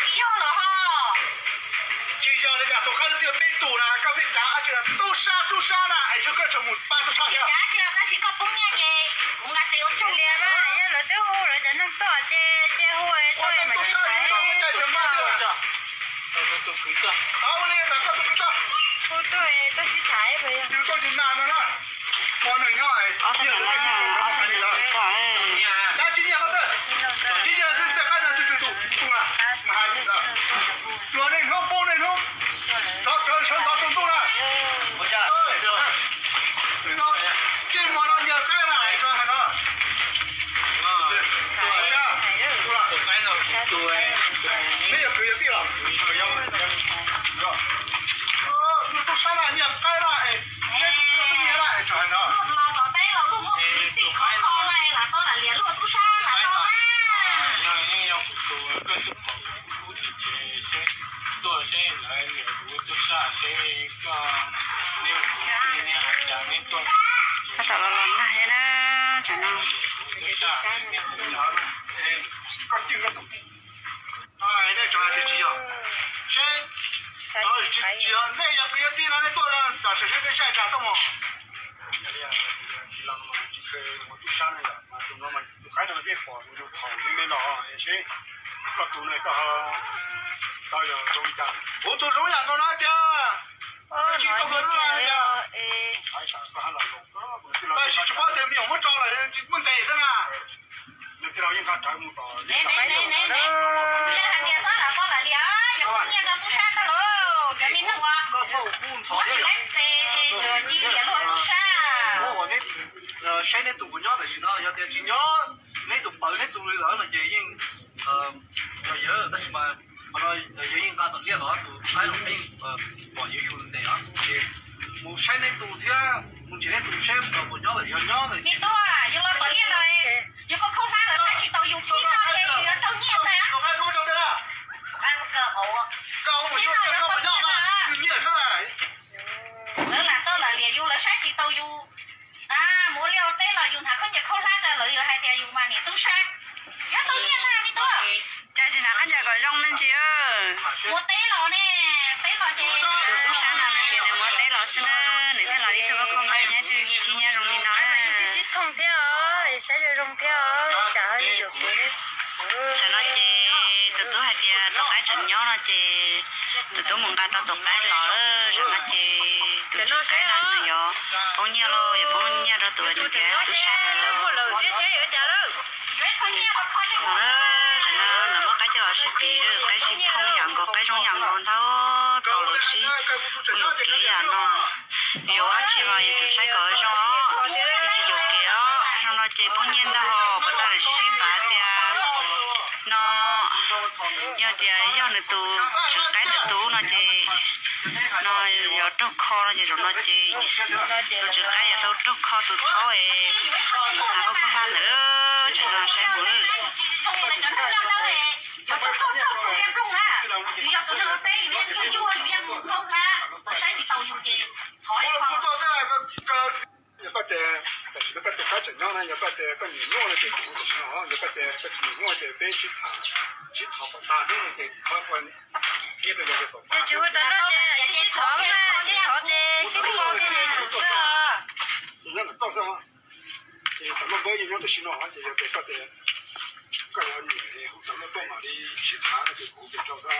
Tsis yog lawm ho. Tsis yog li cas, tus qaib twb peb tus na, koj pheej cav dab tsi na, tub sab tub sab na, es yog koj tseem mus pab tub sab thiab. Cav dab tsi, tab sis koj poob nyiaj ces kuv nqa tes ua tsaug li na. Yog lawv twb hu lawv cov neeg tuaj ces cia hu tuaj mas tub sab, tub sab. Hu tuaj tuaj sib tham. Tus tuaj tus nas no na, pog neeg nyob, dab tsi nyiaj, tsis nyiaj, tej qaib no tsis tsis tus tus na, mas hais luag niaj hnub poob niaj hnub, thov sawv ntxov tsaus ntuj na. Ces muag no nyiag qaib na, hais no. Neb yog kwv yog tij los? Tub sab na nyiag qaib na, neb tus kwv twb nyiag na, tseem hais no. Tab tom los los nag thiab na, tsam no. Nej tsis yog, seb, tsis yog nej yog kwv yog tij no nej tuaj no tam sim seb nej saib tsa xoj mos. Tus qaib no yeej pom yus thaum li me los seb koj tus no koj tau yog zoo li cas. Kuv tus zoo yam nkaus no tiag. Tsis tau koj no tiag. Tab sis tsis paub tias me nyuam muab tso lawm tsis muaj ntes xwb na. Nws tij laug yeej nqa rawv mus tom. Hais tias txhob lam koj lam liam, yog koj nyiaj rau tub sab koj los, cov me neeg uas muab tsis laib tes es tsuas cia liam luag tub sab. Saib neb tus puas nyob tam sim no, yog tias tsis nyob, neb tus pawv neb tus li lawm no ces yeej yog yawg, tab sis mas qhov no yawg yeej nqa tom liaj los tus qaib los yeej pom yawg yug ntes os, ces mus saib neb tus thiab mus nrhiav neb tus seb puas nyob lawm, yog nyob lawm. Me tub, yus los tom liaj lawm, yus koj khaub hlab lawm saib tsis taus yus khib no ces yus yuav tau nyiaj ntag. Koj mus cuag koj puas nyob, nyiaj xwb. Saib tsis taus yus, mus ua liaj ua teb los yus hnav khaub ncaws khaub hlab rau lawv yuav hais tias yus mas niam tub sab. Yog tau nyiaj ntag me tub. Cas tsis hnav khaub ncaws kom zoo me ntsis. Mus teb los ne, teb los ces tus tub sab no nws tias nws mus teb los xwb na, nws thiaj los ib tug khau nqa nyob tsis nyob zoo li no na. Sib thooj thiab os, saib zoo zoo thiab os, tsam ho yuam kev. Tam no ces tus tub hais tias tus qaib tseem nyob no ces tus tub mus nqa tau tus qaib los lawm. Tam no ces tus tswv qaib no nws yuav poob nyiaj lauj, yuav poob nyiaj rau tus niam tub sab ntawd lauj. Tam no lawv muab qaib coj los sib tiv, qaib sib thooj yam nkaus, qaib zoo yam nkaus ntag, tau lawv sib ua yuam kev yam no. Yuav ua tsi los yuav tsum saib kom zoo os, yeej tsis yuam kev os. Zoo no ces poob nyiaj ntag hos, puas tau lawv sib sib npav tias no yog tias yog nws tus tswv qaib ntawd tus no ces no yuav raug kho no ces zaum no ces tus tswv qaib yuav tau raug kho tus thaub es hnav khaub hla ntawd, tsam no saib mus. Yog paj tes, tam sim no paj tes qaib tseem nyob na, yog paj tes koj nyiam nyuaj no ces kuv tam sim no, yog paj tes koj tsis nyiam nyuaj ces peb sib tham, sib thov kom tag xwb no ces qhov ua nyiaj rau yog kom tag. Sib thov na, sib thov ces sib kho kiag li xwb os. Ces nyob ntawm koj xwb os. Ces tam luaj npawb yeej nyob tam sim no ces yog tias koj tias koj yuav nyiam hu tam luaj tuaj mam li sib tham no ces kuv ces rau xwb.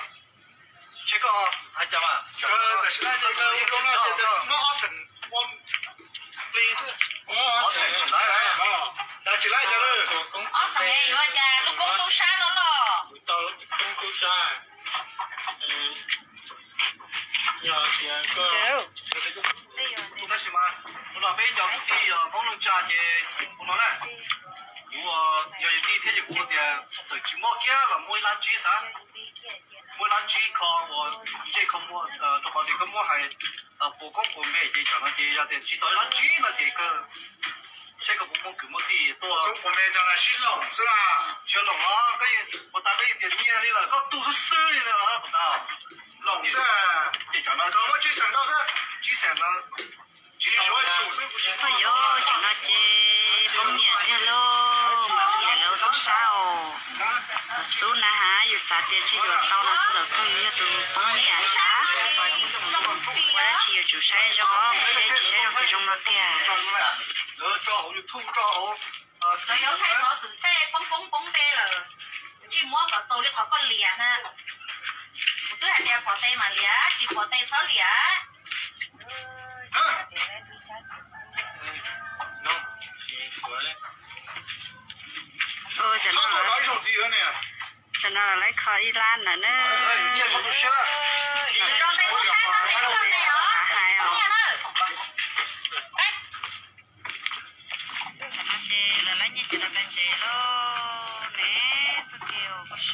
Seb koj hais cas mas. Tam sim no ces muab ob xeem ua plig xwb. Ob xeem, tsis laib cas. Ob xeem yuav cas lub koob tub sab no los. Tau lub koob tub sab. Yog tias koj, tab sis mas ua no peb cov kwv tij Hmoob neej tsa ces ua no na, kuv yog yawg tij thiab ces kuv tias txawm tsis muaj kiag los muaj ib lab ntsib xav, muaj ib lab ntsib kho uas ntsej kho muag, rau qhov tias koj muab hais puas koob puas npe ces tsam no ces yog tias tsis tau ib lab ntsib no ces kawg saib koj puas muaj kwv muaj tij tuaj. Koob puas npe rau no sib loom xwb na. Tsis yog loom os, koj puas tas koj yeej tias nyiag li lawm koj tu xwb xwb li na puas tas. Loom xwb. Ces tsam no koj muab tsib xeem rau xwb, tsib xeem no. Koj yuav tsam no ces poob nyiaj tiag lauj, mas poob nyiaj lawv tub sab os. Xub na has yus xav tias ntshe yuav tau no xwb los kawg yus yog tus poob nyiaj sab. Ua dab tsi yuav tsum saib zoo os, saib tsis saib zoo ces zoo no tiag. Lawv tso hauv YouTube tso hauv, lawv yuav thaij tau tus tej poob poob poob tej lawm, tsis muab kom tau li qhov koj liam na. Kuv twb hais tias pom tes mas liam, tsis pom tes txhob liam. Tsam no lawv kho ib lab ntawd na. Hais os. Tam no ces lawv lab nyiaj ces lawv pais tsev lauj ne, txoj kev uas